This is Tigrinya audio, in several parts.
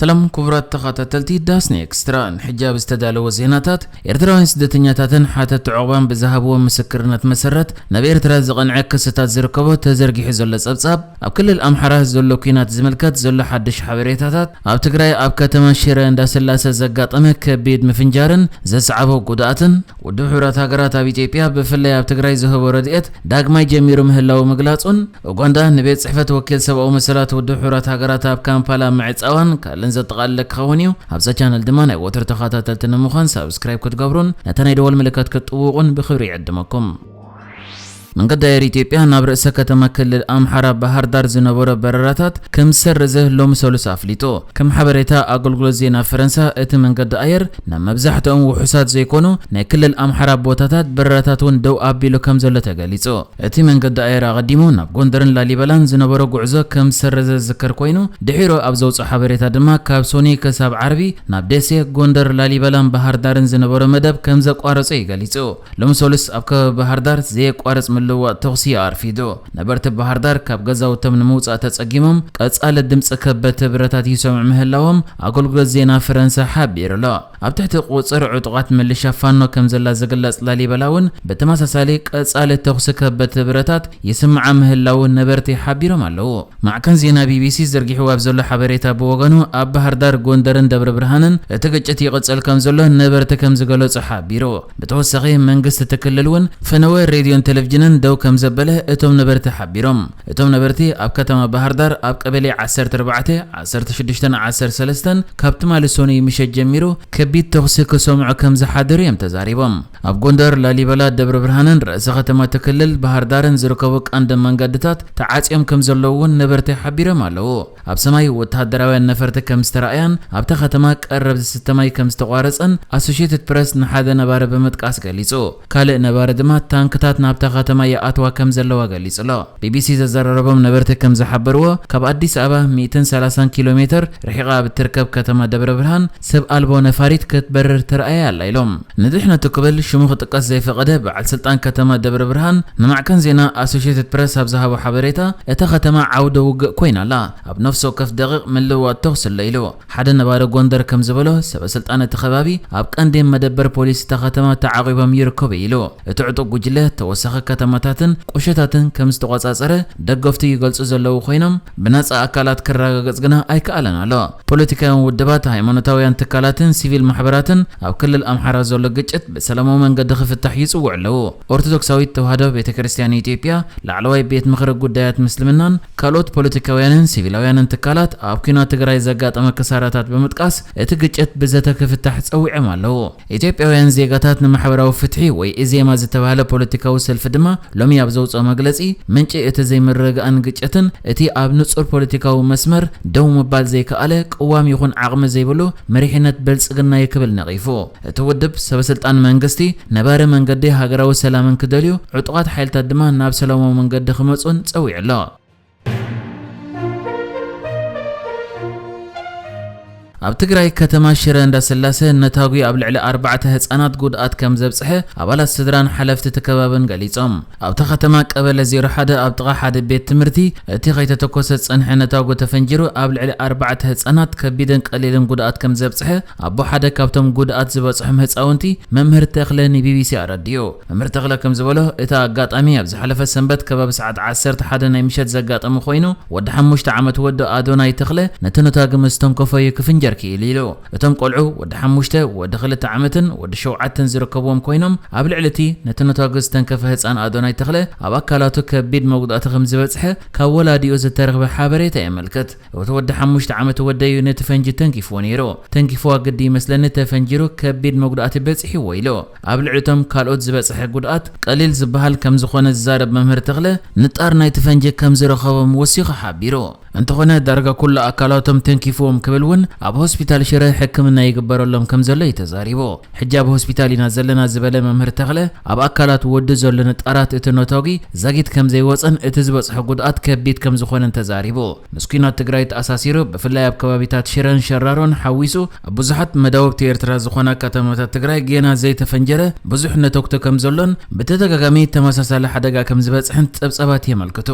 ሰላም ክቡራት ተኸታተልቲ ዳስኒ ኤክስትራ፣ ንሕጂ ኣብ ዝተዳለወ ዜናታት፣ ኤርትራውያን ስደተኛታትን ሓተቲ ዑቕባን ብዝሃብዎ ምስክርነት መሰረት፣ ናብ ኤርትራ ዝቐንዐ ክስታት ዝርከቦ ተዘርጊሑ ዘሎ ጸብጻብ፣ ኣብ ክልል ኣምሓራ ዘሎ ኲናት ዝምልከት ዘሎ ሓድሽ ሓበሬታታት፣ ኣብ ትግራይ ኣብ ከተማ ሽረ እንዳስላሰ ዘጋጠመ ከቢድ ምፍንጃርን ዘስዓቦ ጉድኣትን፣ ውድብ ሕቡራት ሃገራት ኣብ ኢትዮጵያ ብፍላይ ኣብ ትግራይ ዝህቦ ረድኤት ዳግማይ ጀሚሩ ምህላዉ ምግላጹን፣ ኡጋንዳ ንቤት ጽሕፈት ወኪል ሰብኣዊ መሰላት ውድብ ሕቡራት ሃገራት ኣብ ካምፓላ ምዕጻዋን ካልእን ዘጠቓለለ ክኸውን እዩ። ኣብዛ ቻነል ድማ ናይ ወትሩ ተኸታተልቲ ንምዃን ሳብስክራይብ ክትገብሩን ነታ ናይ ደወል ምልክት ክትጥውቑን ብኽብሪ ይዕድመኩም። መንገዲ ኣየር ኢትዮጵያ ናብ ርእሰ ከተማ ክልል ኣምሓራ ባህር ዳር ዝነበሮ በረራታት ከም ዝሰረዘ ሎሚ ሰሉስ ኣፍሊጡ። ከም ሓበሬታ ኣገልግሎት ዜና ፈረንሳ፣ እቲ መንገዲ ኣየር ናብ መብዛሕትኦም ውሑሳት ዘይኮኑ ናይ ክልል ኣምሓራ ቦታታት በረራታት እውን ደው ኣቢሉ ከም ዘሎ ተገሊጹ። እቲ መንገዲ ኣየር ኣቐዲሙ ናብ ጎንደርን ላሊበላን ዝነበሮ ጉዕዞ ከም ዝሰረዘ ዝዝከር ኮይኑ፣ ድሒሩ ኣብ ዘውፅኦ ሓበሬታ ድማ ካብ ሶኒ ክሳብ ዓርቢ ናብ ደሴ፣ ጎንደር፣ ላሊበላን ባህር ዳርን ዝነበሮ መደብ ከም ዘቋረጾ እዩ ገሊጹ። ሎሚ ሰሉስ ኣብ ከባቢ ባህር ዳር ዘየቋርጽ ምልውዋጥ ተኹሲ ኣርፊዱ። ነበርቲ ባህር ዳር ካብ ገዛውቶም ንምውጻእ ተጸጊሞም ቀጻሊ ድምጺ ከበድቲ ብረታት ይሰምዑ ምህላዎም ኣገልግሎት ዜና ፈረንሳ ሓቢሩ ኣሎ። ኣብ ትሕቲ ቁጽር ዕጡቓት ምልሻ ፋኖ ከም ዘላ ዝግለጽ ላሊበላ እውን ብተመሳሳሊ ቀጻሊ ተኹሲ ከበድቲ ብረታት ይስምዓ ምህላዉ ነበርቲ ሓቢሮም ኣለዉ። ማዕከን ዜና ቢቢሲ ዘርጊሕዎ ኣብ ዘሎ ሓበሬታ ብወገኑ፣ ኣብ ባህር ዳር፣ ጎንደርን ደብረ ብርሃንን እቲ ግጭት ይቕጽል ከም ዘሎ ነበርቲ ከም ዝገለጹ ሓቢሩ። ብተወሳኺ መንግስቲ እቲ ክልል እውን ፈነወ ሬድዮን ቴሌቪዥንን ደው ከም ዘበለ እቶም ነበርቲ ሓቢሮም። እቶም ነበርቲ ኣብ ከተማ ባህር ዳር ኣብ ቀበሌ ዓሰርተ ኣርባዕተ፣ ዓሰርተ ሽዱሽተን ዓሰርተ ሰለስተን ካብ ትማሊ ሰኑይ ምሸት ጀሚሩ ከቢድ ተኹሲ ክሰምዑ ከም ዝሓደሩ እዮም ተዛሪቦም። ኣብ ጎንደር፣ ላሊበላ፣ ደብረ ብርሃንን ርእሰ ከተማ እቲ ክልል ባህር ዳርን ዝርከቡ ቀንዲ መንገድታት ተዓጽዮም ከም ዘለዉ እውን ነበርቲ ሓቢሮም ኣለዉ። ኣብ ሰማይ ወተሃደራውያን ነፈርቲ ከም ዝተረኣያን ኣብታ ከተማ ቀረብ ዝስተ ማይ ከም ዝተቋረጸን ኣሶሼትድ ፕረስ ንሓደ ነባሪ ብምጥቃስ ገሊጹ። ካልእ ነባሪ ድማ ታንክታት ናብታ ከተማ ይኣትዋ ከም ዘለዋ ገሊጹ ኣሎ። ቢቢሲ ዘዘራረቦም ነበርቲ ከም ዝሓበርዎ፣ ካብ ኣዲስ ኣበባ ሚእትን ሰላሳን ኪሎ ሜትር ርሒቓ ኣብ እትርከብ ከተማ ደብረ ብርሃን ሰብ ኣልቦ ነፋሪት ክትበርር ተራእያ ኣላ ኢሎም። ንድሕነቱ ክብል ሽሙ ክጥቀስ ዘይፈቐደ በዓል ስልጣን ከተማ ደብረ ብርሃን ንማዕከን ዜና ኣሶሼትድ ፕረስ ኣብ ዝሃቦ ሓበሬታ፣ እታ ከተማ ዓውደ ውግእ ኮይና ኣላ። ኣብ ነፍሲ ወከፍ ደቂቕ ምልውዋጥ ተኹሲ ኣሎ ኢሉ። ሓደ ነባሪ ጎንደር ከም ዝበሎ፣ ሰበ ስልጣን እቲ ከባቢ ኣብ ቀንዲ መደበር ፖሊስ እታ ከተማ ተዓቒቦም ይርከቡ ኢሉ። እቲ ዕጡቕ ጉጅለ ተወሳኺ ከተማታትን ቁሸታትን ከም ዝተቖጻጸረ ደገፍቱ ይገልጹ ዘለዉ ኮይኖም፣ ብነጻ ኣካላት ክረጋገጽ ግና ኣይከኣለን ኣሎ። ፖለቲካውያን ውድባት፣ ሃይማኖታውያን ትካላትን ሲቪል ማሕበራትን ኣብ ክልል ኣምሓራ ዘሎ ግጭት ብሰላማዊ መንገዲ ክፍታሕ ይጽውዑ ኣለዉ። ኦርቶዶክሳዊት ተዋህዶ ቤተ ክርስቲያን ኢትዮጵያ፣ ላዕለዋይ ቤት ምኽሪ ጉዳያት ምስልምናን ካልኦት ፖለቲካውያንን ሲቪላውያንን ትካላት ኣብ ኲናት ትግራይ ዘጋጠመ ክሳራታት ብምጥቃስ፣ እቲ ግጭት ብዘተ ክፍታሕ ጸዊዖም ኣለዉ። ኢትዮጵያውያን ዜጋታት ንማሕበራዊ ፍትሒ ወይ ኢዜማ ዝተባህለ ፖለቲካዊ ሰልፊ ድማ ሎሚ ኣብ ዘውፅኦ መግለፂ፣ ምንጪ እቲ ዘይምርግጋእን ግጭትን እቲ ኣብ ንፁር ፖለቲካዊ መስመር ደው ምባል ዘይከኣለ ቅዋም ይኹን ዓቕሚ ዘይብሉ መሪሕነት ብልፅግና እዩ ክብል ነቒፉ። እቲ ውድብ ሰበስልጣን መንግስቲ ነባሪ መንገዲ ሃገራዊ ሰላምን ክደልዩ፣ ዕጡቓት ሓይልታት ድማ ናብ ሰላማዊ መንገዲ ክመፁን ፀዊዑ ኣሎ። ኣብ ትግራይ ከተማ ሽረ እንዳስላሰ ነታጒ ኣብ ልዕሊ ኣርባዕተ ህጻናት ጉድኣት ከም ዘብጽሐ ኣባላት ስድራን ሓለፍቲ እቲ ከባብን ገሊጾም። ኣብታ ከተማ ቀበሌ ዜሮ ሓደ ኣብ ጥቓ ሓደ ቤት ትምህርቲ እቲ ከይተተኮሰ ዝጸንሐ ነታጒ ተፈንጂሩ ኣብ ልዕሊ ኣርባዕተ ህጻናት ከቢድን ቀሊልን ጉድኣት ከም ዘብጽሐ ኣቦ ሓደ ካብቶም ጉድኣት ዝበጽሖም ህጻውንቲ መምህር ተኽለ ንቢቢሲ ኣረዲኡ። መምህር ተኽለ ከም ዝበሎ፣ እቲ ኣጋጣሚ ኣብ ዝሓለፈ ሰንበት ከባቢ ሰዓት ዓሰርተ ሓደ ናይ ምሸት ዘጋጠመ ኮይኑ፣ ወዲ ሓሙሽተ ዓመት ወዲ ኣዶናይ ተኽለ ነቲ ነታጊ ምስ ተንከፎ እዩ ክፍንጀር ክኢሉ ኢሉ። እቶም ቆልዑ ወዲ ሓሙሽተ፣ ወዲ ክልተ ዓመትን ወዲ ሸውዓተን ዝርከብዎም ኮይኖም፣ ኣብ ልዕሊ እቲ ነቲ ነታጊ ዝተንከፈ ህጻን ኣዶናይ ተኽለ ኣብ ኣካላቱ ከቢድ መጉዳእቲ ከም ዝበጽሐ ካብ ወላዲኡ ዝተረኽበ ሓበሬታ የመልክት። እቲ ወዲ ሓሙሽተ ዓመት ወደይ እዩ ነቲ ፈንጂ ተንኪፍዎ ነይሩ። ተንኪፍዋ ግዲ ይመስለኒ ተፈንጂሩ ከቢድ መጉዳእቲ በጺሕዎ ኢሉ። ኣብ ልዕሊ እቶም ካልኦት ዝበጽሐ ጉድኣት ቀሊል ዝበሃል ከም ዝኾነ ዝዛረብ መምህር ተኽለ፣ ንጣር ናይቲ ፈንጂ ከም ዝረኸቦም ወሲኹ ሓቢሩ። እንተኾነ ዳርጋ ኩሉ ኣካላቶም ተንኪፍዎም ክብል እውን ኣብ ሆስፒታል ሽረ ሕክምና ይግበረሎም ከም ዘሎ እዩ ተዛሪቡ። ሕጂ ኣብ ሆስፒታል ኢና ዘለና ዝበለ መምህር ተኽለ፣ ኣብ ኣካላት ወዲ ዘሎ ንጣራት እቲ ነታጒ ዛጊት ከም ዘይወጸን እቲ ዝበጽሐ ጉድኣት ከቢድ ከም ዝኾነን ተዛሪቡ። ምስ ኲናት ትግራይ ተኣሳሲሩ፣ ብፍላይ ኣብ ከባቢታት ሽረን ሸራሮን ሓዊሱ ኣብ ብዙሓት መዳውብቲ ኤርትራ ዝኾና ከተማታት ትግራይ ጌና ዘይተፈንጀረ ብዙሕ ነተኩቶ ከም ዘሎን ብተደጋጋሚ ተመሳሳሊ ሓደጋ ከም ዝበጽሕን ጸብጻባት የመልክቱ።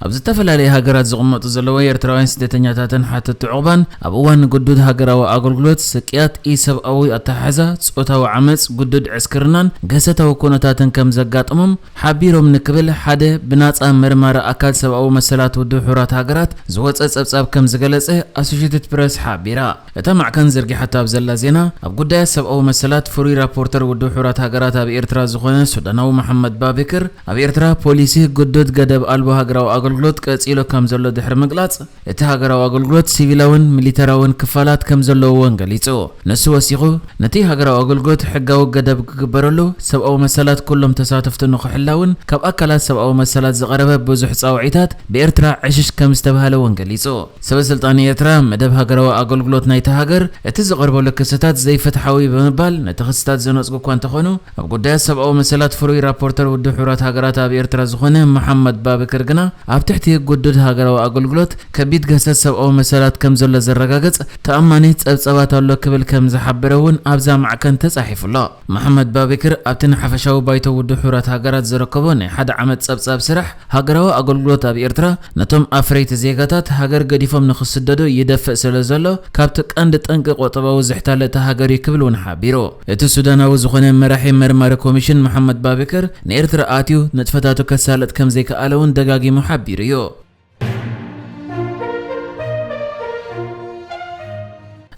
ኣብ ዝተፈላለየ ሃገራት ዝቕመጡ ዘለዉ ኤርትራውያን ስደተኛታትን ሓተቲ ዑቕባን ኣብ እዋን ግዱድ ሃገራዊ ኣገልግሎት፣ ስቅያት፣ ኢሰብኣዊ ኣተሓሕዛ፣ ጾታዊ ዓመጽ፣ ግዱድ ዕስክርናን ግህሰታዊ ኩነታትን ከም ዘጋጥሞም ሓቢሮም ንክብል ሓደ ብናጻ መርማሪ ኣካል ሰብኣዊ መሰላት ውድብ ሕቡራት ሃገራት ዝወጸ ጸብጻብ ከም ዝገለጸ ኣሶሼትድ ፕረስ ሓቢራ። እታ ማዕከን ዘርጊሓታ ኣብ ዘላ ዜና፣ ኣብ ጉዳያት ሰብኣዊ መሰላት ፍሩይ ራፖርተር ውድብ ሕቡራት ሃገራት ኣብ ኤርትራ ዝኾነ ሱዳናዊ መሓመድ ባቤክር፣ ኣብ ኤርትራ ፖሊሲ ግዱድ ገደብ ኣልቦ ሃገራዊ ኣገልግሎት ቀጺሎ ከም ዘሎ ድሕሪ ምግላጽ፣ እቲ ሃገራዊ ኣገልግሎት ሲቪላውን ሚሊተራውን ክፋላት ከም ዘለውዎን ገሊጹ። ንሱ ወሲኹ፣ ነቲ ሃገራዊ ኣገልግሎት ሕጋዊ ገደብ ክግበረሉ፣ ሰብኣዊ መሰላት ኩሎም ተሳተፍቲ ንኽሕላውን ካብ ኣካላት ሰብኣዊ መሰላት ዝቐረበ ብዙሕ ጻውዒታት ብኤርትራ ዕሽሽ ከም ዝተባህለ እውን ገሊጹ። ሰበ ስልጣን ኤርትራ፣ መደብ ሃገራዊ ኣገልግሎት ናይታ ሃገር እቲ ዝቐርበሉ ክስታት ዘይፍትሓዊ ብምባል ነቲ ክስታት ዘነጽጉ እኳ እንተኾኑ፣ ኣብ ጉዳያት ሰብኣዊ መሰላት ፍሩይ ራፖርተር ውድብ ሕቡራት ሃገራት ኣብ ኤርትራ ዝኾነ መሓመድ ባብክር ግና፣ ኣብ ትሕቲ ግዱድ ሃገራዊ ኣገልግሎት ከቢድ ግህሰት ሰብኣዊ መሰላት ከም ዘሎ ዘረጋግጽ ተኣማኒ ጸብጻባት ኣሎ ክብል ከም ዝሓበረ እውን ኣብዛ ማዕከን ተጻሒፉ ኣሎ። መሓመድ ባብክር ኣብቲ ንሓፈሻዊ ባይቶ ውድብ ሕቡራት ሃገራት ዘረከቦ ናይ ሓደ ዓመት ጸብጻብ ስራሕ፣ ሃገራዊ ኣገልግሎት ኣብ ኤርትራ ነቶም ኣፍረይቲ ዜጋታት ሃገር ገዲፎም ንኽስደዱ ይደፍእ ስለ ዘሎ፣ ካብቲ ቀንዲ ጠንቂ ቁጠባዊ ዝሕታለ እታ ሃገር እዩ ክብል እውን ሓቢሩ። እቲ ሱዳናዊ ዝኾነ መራሒ መርማሪ ኮሚሽን መሓመድ ባብክር ንኤርትራ ኣትዩ ንጥፈታቱ ከሳልጥ ከም ዘይከኣለ እውን ደጋጊሙ ሓቢሩ እዩ።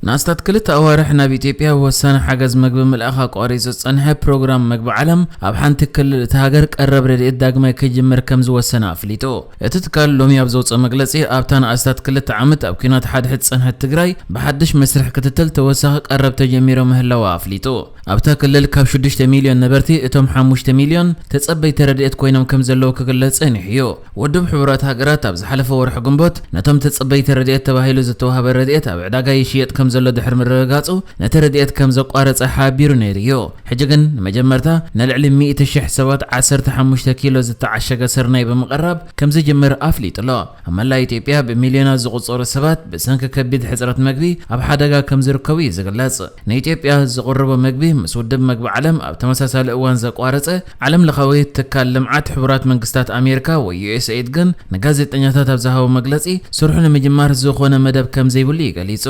ንኣስታት ክልተ ኣዋርሕ ናብ ኢትዮጵያ ወሳኒ ሓገዝ መግቢ ምልኣኽ ኣቋሪጹ ዝጸንሐ ፕሮግራም መግቢ ዓለም፣ ኣብ ሓንቲ ክልል እታ ሃገር ቀረብ ረድኤት ዳግማይ ክጅምር ከም ዝወሰነ ኣፍሊጡ። እቲ ትካል ሎሚ ኣብ ዘውጽኦ መግለጺ፣ ኣብታ ንኣስታት ክልተ ዓመት ኣብ ኲናት ሓድሕድ ዝጸንሐት ትግራይ፣ ብሓድሽ መስርሕ ክትትል ተወሳኺ ቀረብ ተጀሚሩ ምህላዉ ኣፍሊጡ። ኣብታ ክልል ካብ ሽዱሽተ ሚልዮን ነበርቲ፣ እቶም ሓሙሽተ ሚልዮን ተጸበይቲ ረድኤት ኮይኖም ከም ዘለዉ ክግለጽ ጸኒሑ እዩ። ውድብ ሕቡራት ሃገራት ኣብ ዝሓለፈ ወርሒ ግንቦት፣ ነቶም ተጸበይቲ ረድኤት ተባሂሉ ዝተዋህበ ረድኤት ኣብ ዕዳጋ ይሽየጥ ከም ዘሎ ድሕሪ ምርግጋጹ፣ ነቲ ረድኤት ከም ዘቋረጸ ሓቢሩ ነይሩ እዩ። ሕጂ ግን ንመጀመርታ ንልዕሊ ሚእቲ ሽሕ ሰባት ዓሰርተ ሓሙሽተ ኪሎ ዝተዓሸገ ስርናይ ብምቕራብ ከም ዝጅምር ኣፍሊጡ ኣሎ። ኣብ መላእ ኢትዮጵያ ብሚልዮናት ዝቑጸሩ ሰባት ብሰንኪ ከቢድ ሕጽረት መግቢ ኣብ ሓደጋ ከም ዝርከቡ እዩ ዝግለጽ። ንኢትዮጵያ ዝቕርቦ መግቢ ምስ ውድብ መግቢ ዓለም ኣብ ተመሳሳሊ እዋን ዘቋረጸ ዓለም ለኻዊ ትካል ልምዓት ሕቡራት መንግስታት ኣሜሪካ ወይ ዩ ኤስ ኤድ ግን ንጋዜጠኛታት ኣብ ዝሃቦ መግለጺ፣ ስርሑ ንምጅማር ዝኾነ መደብ ከም ዘይብሉ እዩ ገሊጹ።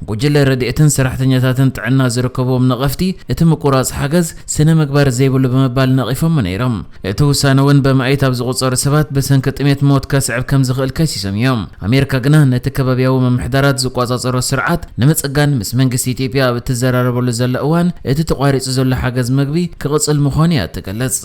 ጉጅለ ረድኤትን ሰራሕተኛታትን ጥዕና ዝርከብዎም ነቐፍቲ፣ እቲ ምቁራጽ ሓገዝ ስነ ምግባር ዘይብሉ ብምባል ነቒፎሞ ነይሮም። እቲ ውሳነ እውን ብመኣይት ኣብ ዝቑጸሩ ሰባት ብሰንኪ ጥሜት ሞት ከስዕብ ከም ዝኽእል ከሲሶም እዮም። ኣሜሪካ ግና ነቲ ከባቢያዊ ምምሕዳራት ዝቆጻጸሮ ስርዓት ንምጽጋን ምስ መንግስቲ ኢትዮጵያ ኣብ እትዘራረበሉ ዘሎ እዋን፣ እቲ ተቋሪጹ ዘሎ ሓገዝ መግቢ ክቕጽል ምዃኑ እያ እትገልጽ።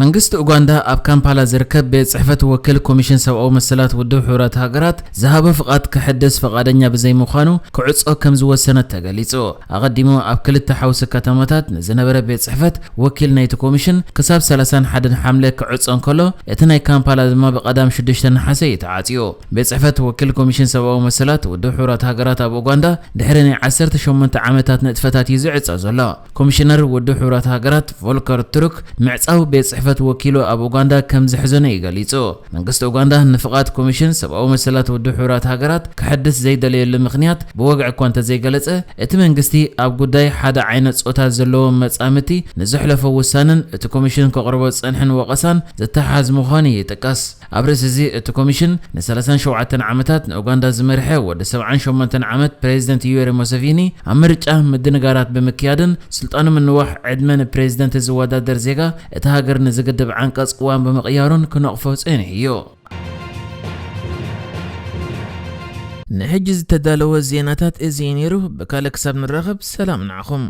መንግስቲ ኡጋንዳ ኣብ ካምፓላ ዝርከብ ቤት ጽሕፈት ወኪል ኮሚሽን ሰብኣዊ መሰላት ውድብ ሕቡራት ሃገራት ዝሃቦ ፍቓድ ክሕድስ ፍቓደኛ ብዘይምዃኑ ክዕጾ ከም ዝወሰነ ተገሊጹ። ኣቐዲሙ ኣብ ክልተ ሓውሲ ከተማታት ንዝነበረ ቤት ጽሕፈት ወኪል ናይቲ ኮሚሽን ክሳብ ሰላሳን ሓደን ሓምለ ክዕጾ እንከሎ፣ እቲ ናይ ካምፓላ ድማ ብቐዳም ሽዱሽተ ነሓሰ እዩ ተዓጽዩ። ቤት ጽሕፈት ወኪል ኮሚሽን ሰብኣዊ መሰላት ውድብ ሕቡራት ሃገራት ኣብ ኡጋንዳ ድሕሪ ናይ ዓሰርተ ሸሞንተ ዓመታት ንጥፈታት እዩ ዝዕጸ ዘሎ። ኮሚሽነር ውድብ ሕቡራት ሃገራት ቮልከር ቱርክ ምዕጻው ቤት ጽሕፈት ወኪሉ ኣብ ኡጋንዳ ከም ዘሕዘኖ እዩ ገሊጹ። መንግስቲ ኡጋንዳ ንፍቓድ ኮሚሽን ሰብኣዊ መሰላት ውድብ ሕቡራት ሃገራት ክሕድስ ዘይደለየሉ ምኽንያት ብወግዒ እኳ እንተዘይገለጸ፣ እቲ መንግስቲ ኣብ ጉዳይ ሓደ ዓይነት ጾታ ዘለዎም መጻምድቲ ንዘሕለፎ ውሳነን እቲ ኮሚሽን ከቕርቦ ዝጸንሐን ወቐሳን ዝተሓሓዝ ምዃኑ ይጥቀስ። ኣብ ርእሲ እዚ፣ እቲ ኮሚሽን ንሰላሳን ሸውዓተን ዓመታት ንኡጋንዳ ዝመርሐ ወዲ ሰብዓን ሸሞንተን ዓመት ፕሬዚደንት ዩዌሪ ሙሰቪኒ፣ ኣብ ምርጫ ምድንጋራት ብምክያድን ስልጣኑ ምንዋሕ ዕድመ ንፕሬዚደንት ዝወዳደር ዜጋ እታ ሃገር ንዝግድብ ዓንቀጽ ቅዋም ብምቕያሩን ክነቕፎ ጸኒሑ እዩ። ንሕጂ ዝተዳለወ ዜናታት እዚ እዩ ነይሩ። ብካልእ ክሳብ ንራኸብ፣ ሰላም ንዓኹም።